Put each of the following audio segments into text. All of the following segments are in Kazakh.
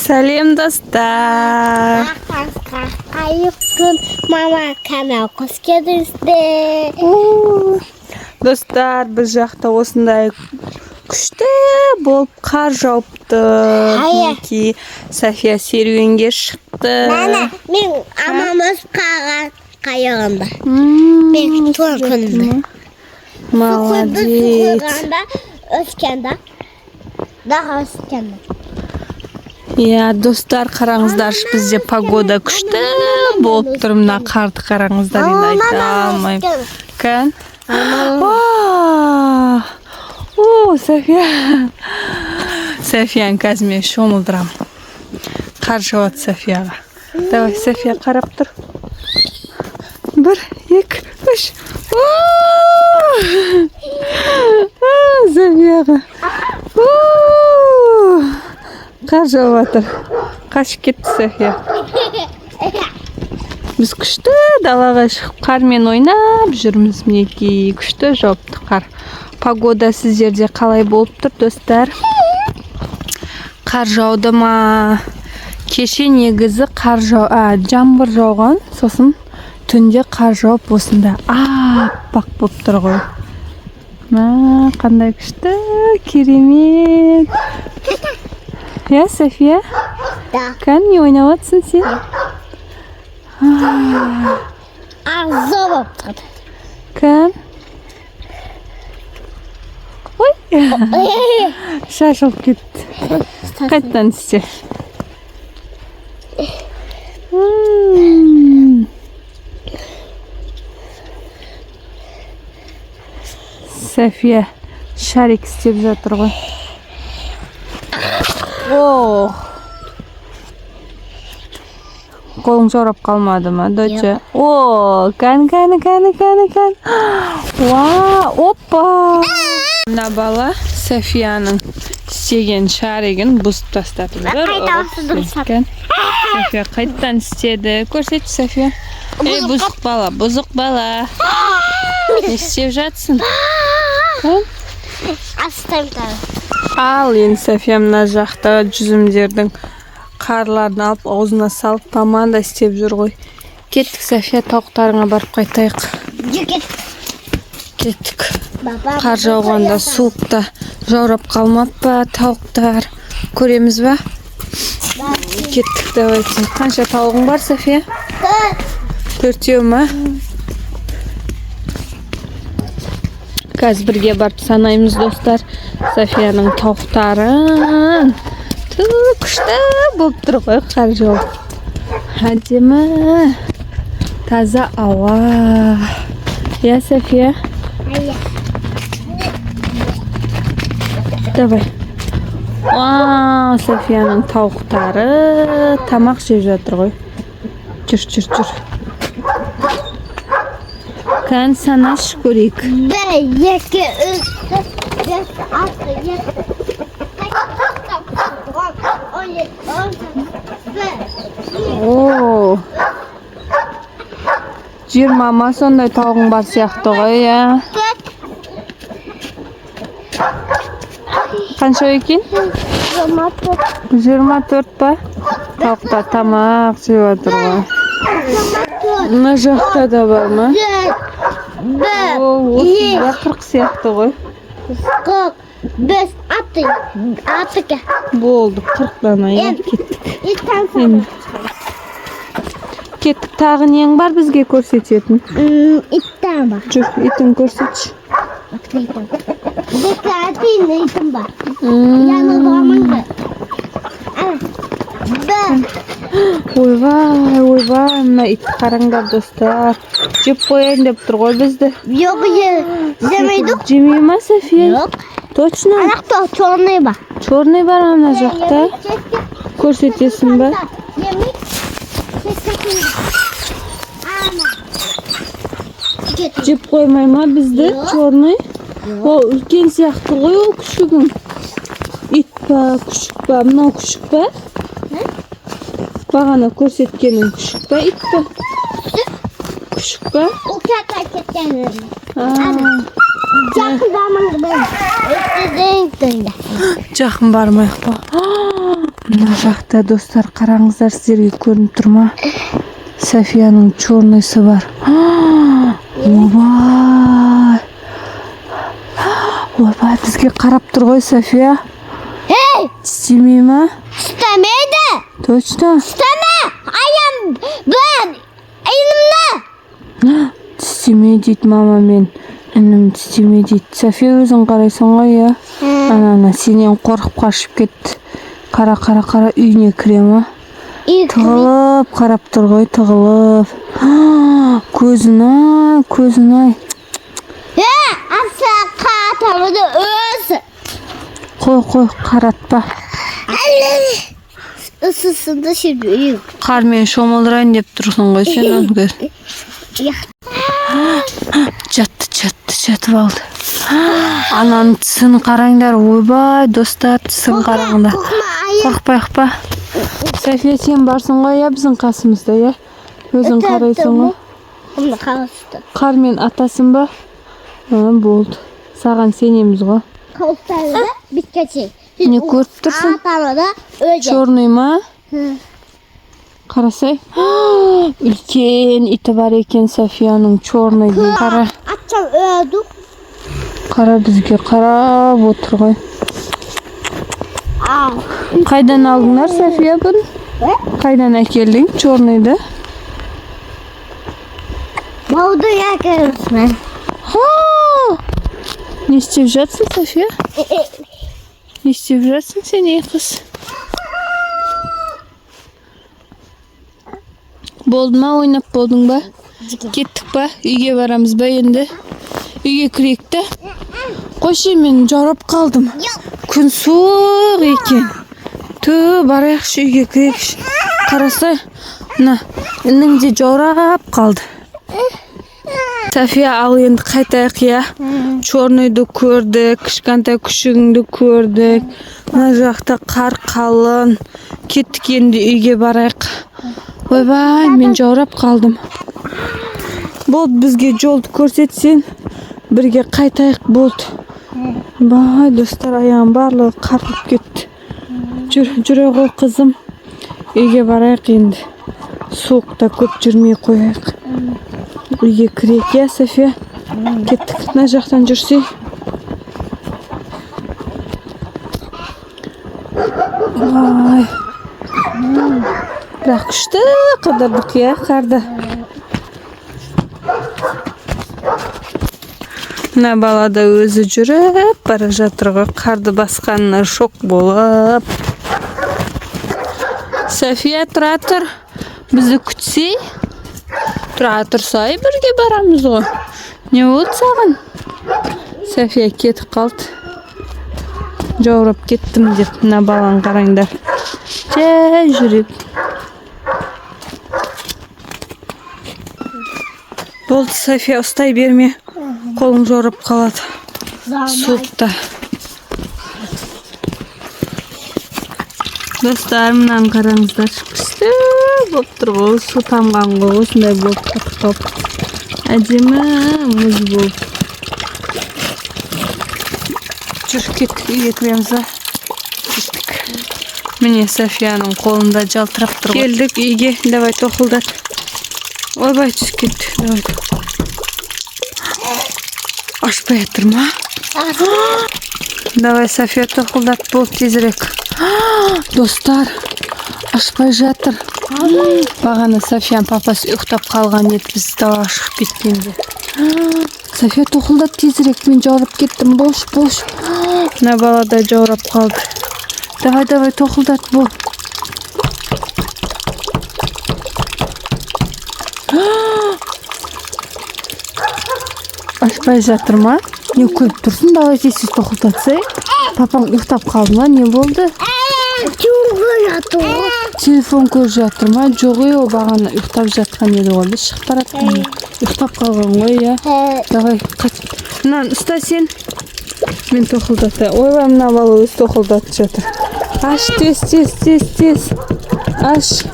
Сәлем, достар! Қайық мама канал қош келдіңіздер. Достар, біз жақта осындай күшті болып қар жауып тұр. Ая. Мінекей, София серуенге шықты. Мана, мен амам өсіп қалған қайығымда. Мен Мен туған күнімде. Молодец. Қойғанда өскенде. Daha өскенде. Иә, достар, қараңыздаршы, бізде погода күшті болып тұр. Мына қарды қараңыздар, енді айта алмаймын. Кән. Уа! О, София. Софияны қазір мен шомылдырамын. Қар жауады Софияға. Давай, София, қарап тұр. Бір, екі, үш. О! А, Софияға. О! Қар жауып жатыр. Қашып кетті София. Біз күшті далаға шығып қармен ойнап жүрміз, мінекей, күшті жауыпты қар. Погода сіздерде қалай болып тұр, достар? Қар жауды ма? Кеше негізі қар жау, а, жаңбыр жауған, сосын түнде қар жауып, осында аппақ болып тұр ғой. Мә, қандай күшті, керемет. Иә, София? Да. Кән, не ойнап жатсың сен? Ағза болып тұрды. Кән. Ой, шашылып кетті. Қайтадан істе. М. София шарик істеп жатыр ғой. О! Қолың жаурап қалмады ма, доча? О, кән, кәні, кәні, кәні, кән. Уа, опа! Мына бала Софияның істеген шаригін бұзып тастады. Бір Қайта ұрып дұрыстап. Кән. София қайтадан істеді. Көрсетші, София. Ей, бұзық бала, бұзық бала. Не істеп жатсың? Кән? Астайм тағы. Ал енді София мына жақта жүзімдердің қарларын алып, аузына салып, помада істеп жүр ғой. Кеттік, София, тауықтарыңа барып қайтайық. Жүгір. Кеттік. Баба. Қар жауғанда суықта жаурап қалмап па тауықтар? Көреміз ба? Кеттік, давайте. Қанша тауығың бар, София? Төрт. Төртеу ма? Қазір бірге барып санаймыз, достар, Софияның тауықтарын. Ту, күшті болып тұр ғой қар жауып. Әдемі. Таза ауа. Иә, София? Ая. Давай. Уа, Софияның тауықтары тамақ жеп жатыр ғой. Жүр, жүр, жүр. Кән, санашы, көрейік. Бір, екі, үш, төрт, бес, алты, жеті, сегіз, тоғыз, 10, 11, бір, екі, О, 20 ма сондай тауығың бар сияқты ғой, иә? Төрт, Қанша екен? 24. 24 па? Тауықтар тамақ жеп жатыр ғой. 24. Мына жақта да бар ма? Төрт, бір, О, 30 ба, 40 сияқты ғой. 45, алты, алты. Болды, 40 дана, иә, кеттік. Итан. Енді. Кеттік, тағы нең бар бізге көрсететін? Иттан бар. Жүр, итін көрсетші. Итім. Декатын итім бар. М, Яны бармын. Ана. Бір. Ойбай, ойбай, мына итті қараңдар, достар. Жеп қояйын деп тұр ғой бізді. Жоқ, жемейді. Жемей ма, София? Жоқ. Точно? Анақта черный бар. Черный бар ана жақта. Көрсетесің ба? Жемей. Ана. Жеп қоймай ма бізді, Жоқ. черный? Ол үлкен сияқты ғой, ол күшігің. Ит па, күшік па? Мынау күшік па? Бағана көрсеткенің күшік па, ит па? Күшік па? Ол ката кеткен. А, Жақын бармаңыз. Өткіздің. Жақын бармайық па? Мына Мына жақта, достар, қараңыздар, сіздерге көрініп тұр ма? Софияның черныйсы бар. Ойбай, ойбай, бізге қарап тұр ғой, София. Ей! Тістемей ма? Тістемейді. Точно? Тістеме. Аям ben elimde. Тістеме дейді мама мен інім, тістеме дейді. София, өзің қарайсың ғой, иә? Ана сенен қорқып қашып кетті. Қара, қара, қара, үйіне кіре ма? Тығылып қарап тұр ғой, тығылып. Көзін ай, көзін ай. Asa katamını öz. Қой, қой, қаратпа. Isısında şimdi uyuk. Қармен шомылдырайын деп тұрсың ғой сен оны көр. Ya. Жатты, жатты, жатып алды. Ананың тісін қараңдар, ойбай, достар, тісін қараңдар. Korkma ayı. Қорықпайық па? София, сен барсың ғой, иә, біздің қасымызда, иә? Өзің қарайсың ғой. Bunu kavuştu. Қармен атасың ба? А, болды, саған сенеміз ғой. Kavuştu bitki. Не көріп тұрсың? Atamı öyle. Черный ма? Hı. Қарасай, үлкен иті бар екен Софияның, черный дейді. Қара. Akşam öldük. Қара, бізге қарап отыр ғой. Aa. Қайдан алдыңдар, София, бұны? Қайдан әкелдің черныйды? Oldu ya görüşme. Ха! Не істеп жатсың, София? Не істеп жатсың сен, ей қыз? Болды ма, ойнап болдың ба? Кеттік па? Үйге барамыз ба енді? Үйге кірейік та. Қойшы, мен жаурап қалдым. Күн суық екен. Ту, барайықшы, үйге кірейікші. Қарасай, мына інің де жаурап қалды. София, ал енді қайтайық, иә? Черныйды көрдік, кішкентай күшігіңді көрдік. Мына жақта қар қалың. Кеттік енді, үйге барайық. Ойбай, мен жаурап қалдым. Болды, бізге жолды көрсетсең, бірге қайтайық, болды. Бай, достар, аяғым барлығы қар болып кетті. Жүр, жүре ғой, қызым. Үйге барайық енді. Суықта көп жүрмей қояйық. Үйге кірейік, иә, София? Кеттік, мына жақтан жүрсей. Ай. Бірақ күшті қыдырдық, иә, қарды. Мына бала да өзі жүріп бара жатыр ғой, қарды басқанына шок болып. София, тұра тұр. Бізді күтсей. Тұра тұрсай, бірге барамыз ғой. Не болды саған? София кетіп қалды. Жаурап кеттім деп. Мына баланы қараңдар. Жай жүреді. Болды, София, ұстай берме. Қолың жаурап қалады. Суықта. Достар, мынаны қараңыздар. Күшті болып тұр ғой. Су тамған ғой. Осындай болып қатып қалып. Әдемі мұз болып. Жүр, кеттік, үйге кіреміз ба? Кеттік. Міне, Софияның қолында жалтырап тұр ғой. Келдік үйге. Давай, тоқылдат. Ойбай, түсіп кетті. Давай. Ашпай жатыр ма? Давай, София, тоқылдат, бол тезірек. Достар, ашпай жатыр. Бағана Софияның папасы ұйықтап қалған еді, біз далаға шығып кеткенде. София, тоқылдат тезірек, мен жаурап кеттім. Болш, болш. Мына бала да жаурап қалды. Давай, давай, тоқылдат, бол. Ашпай жатыр ма? Не көріп тұрсың? Давай, тез тез тоқылдатсай. Папаң ұйықтап қалды ма? Не болды? Телефон көріп жатыр ма? Жоқ, ей, ол бағана ұйықтап жатқан еді ғой. Біз шығып бара жатқан. Ұйықтап қалған ғой, иә. Давай, қаш. Мынаны ұста сен. Мен тоқылдатайын. Ойбай, мына бала өзі тоқылдатып жатыр. Аш, тез, тез, тез, тез. Аш.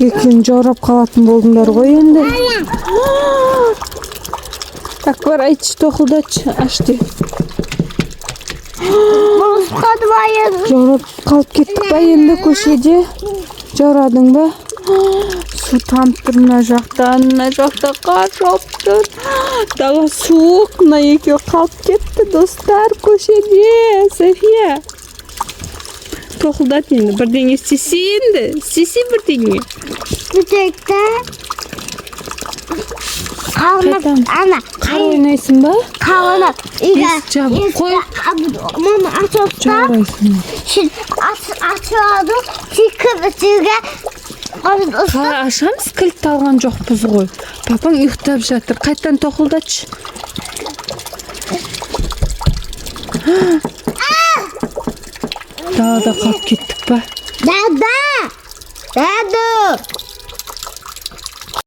Екеуің жаурап қалатын болдыңдар ғой енді. Акбар, айтшы, тоқылдатшы. Аш де. Жаурап қалып кеттік па енді көшеде? Жаурадың ба? Су тамып тұр мына жақтан, мына жақта қар жауып тұр. Дала суық, мына екеуі қалып кетті, достар, көшеде. София. Тоқылдат енді, бірдеңе істесе енді, істесе бірдеңе. Бүйтеді. Қауынап, Қайтам. Ана, Қар ойнайсың ба? Қауынап. Үйге. Есік жабық қой. Мама ашып Жаурайсың. Ашады. Сөйтіп үйге. Қалай ашамыз, кілт алған жоқпыз ғой. Папаң ұйықтап жатыр. Қайтадан тоқылдатшы. Далада қалып кеттік па? Дада. Дада.